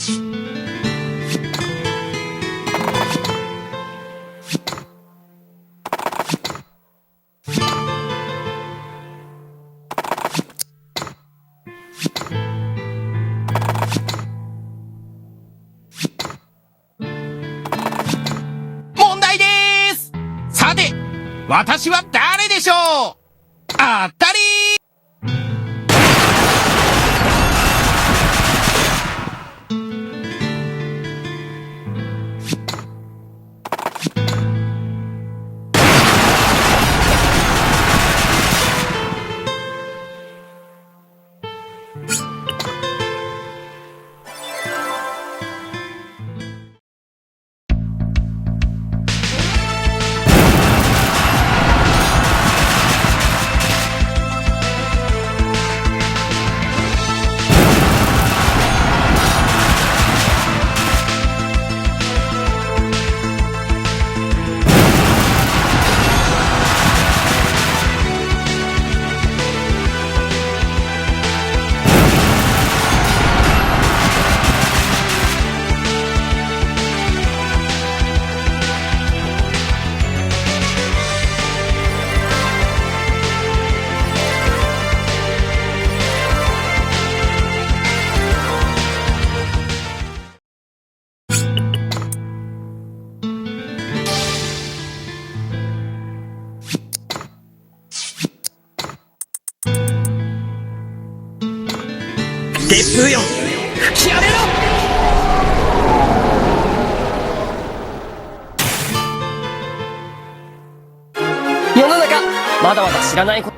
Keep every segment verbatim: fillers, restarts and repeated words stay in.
問題です。さて、私は誰でしょう？当たり！烈風よ、吹き荒れろ！世の中、まだまだ知らないこと。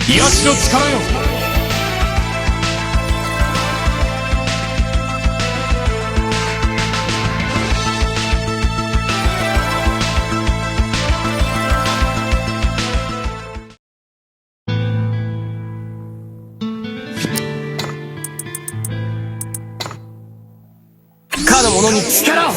癒しの力よ。力を。悪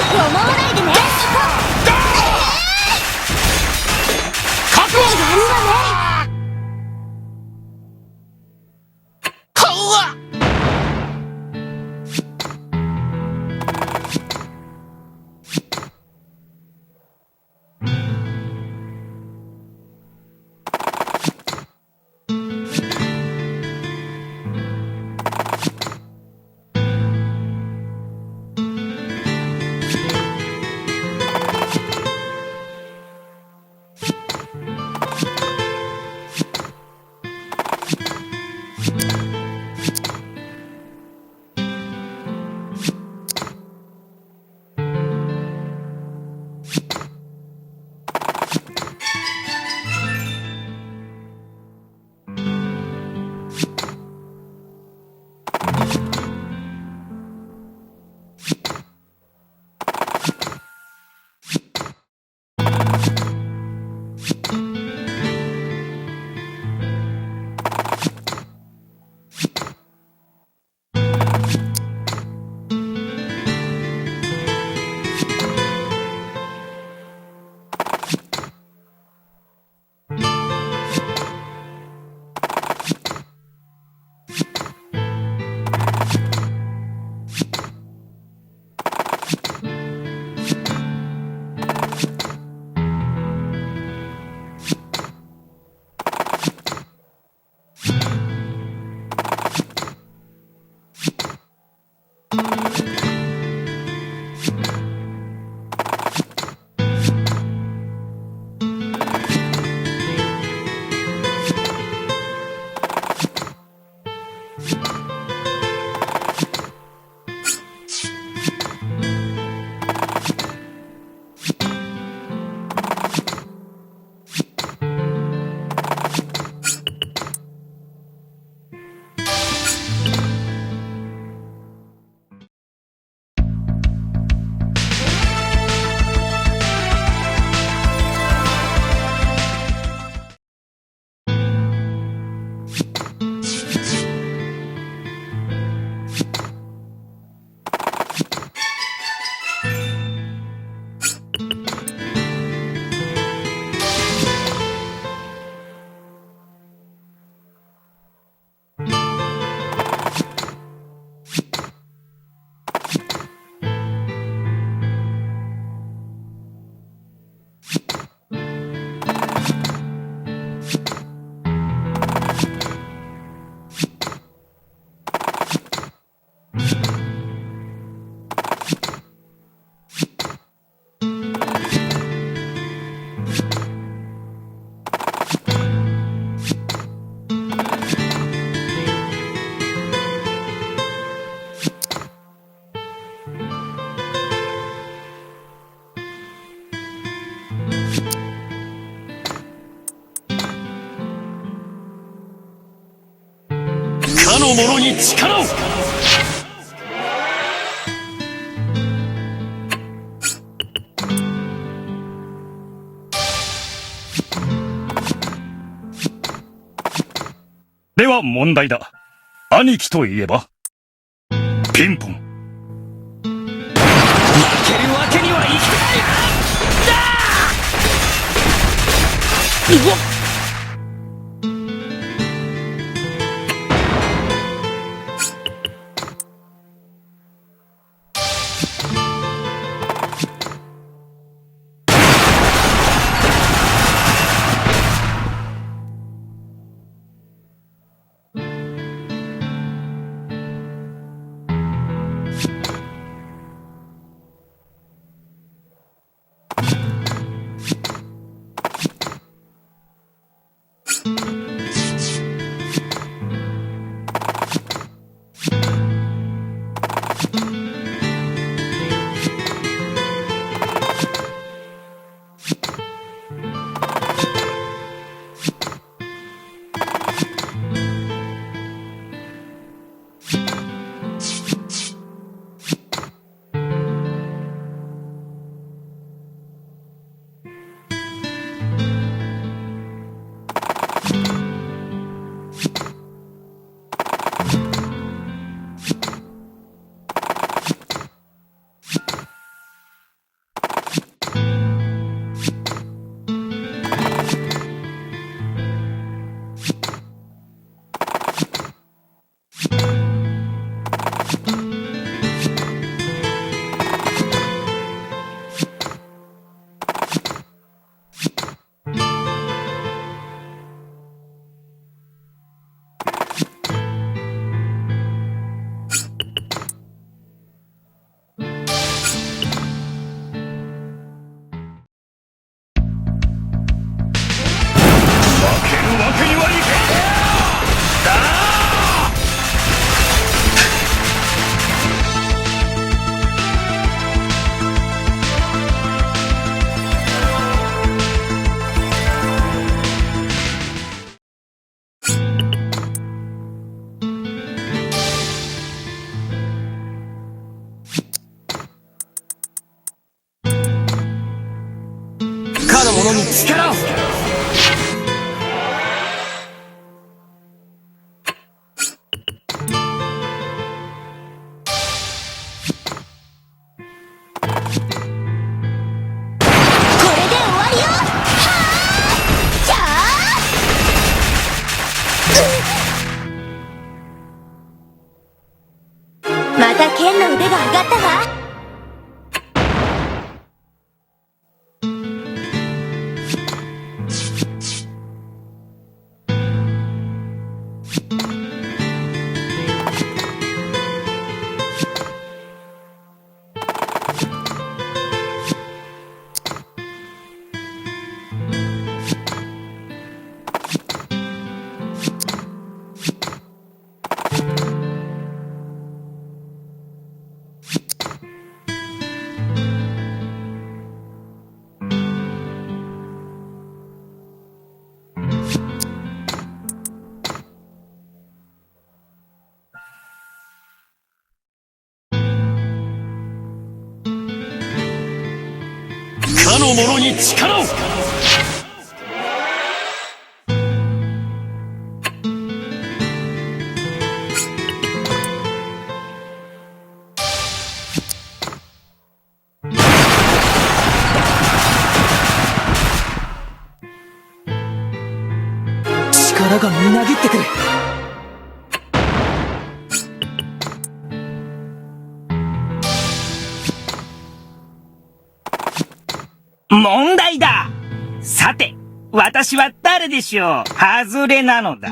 く思わないでね。覚悟。やるわね。こわっ。かの者に力を。では問題だ。兄貴といえば？ピンポン。負けるわけにはいかない。だー！うわっ！者に力を。これで終わりよ。はあ。じゃあ。またケンの腕が上がったわ。かの者に力を。力がみなぎってくる。問題だ。さて、私は誰でしょう。外れなのだ。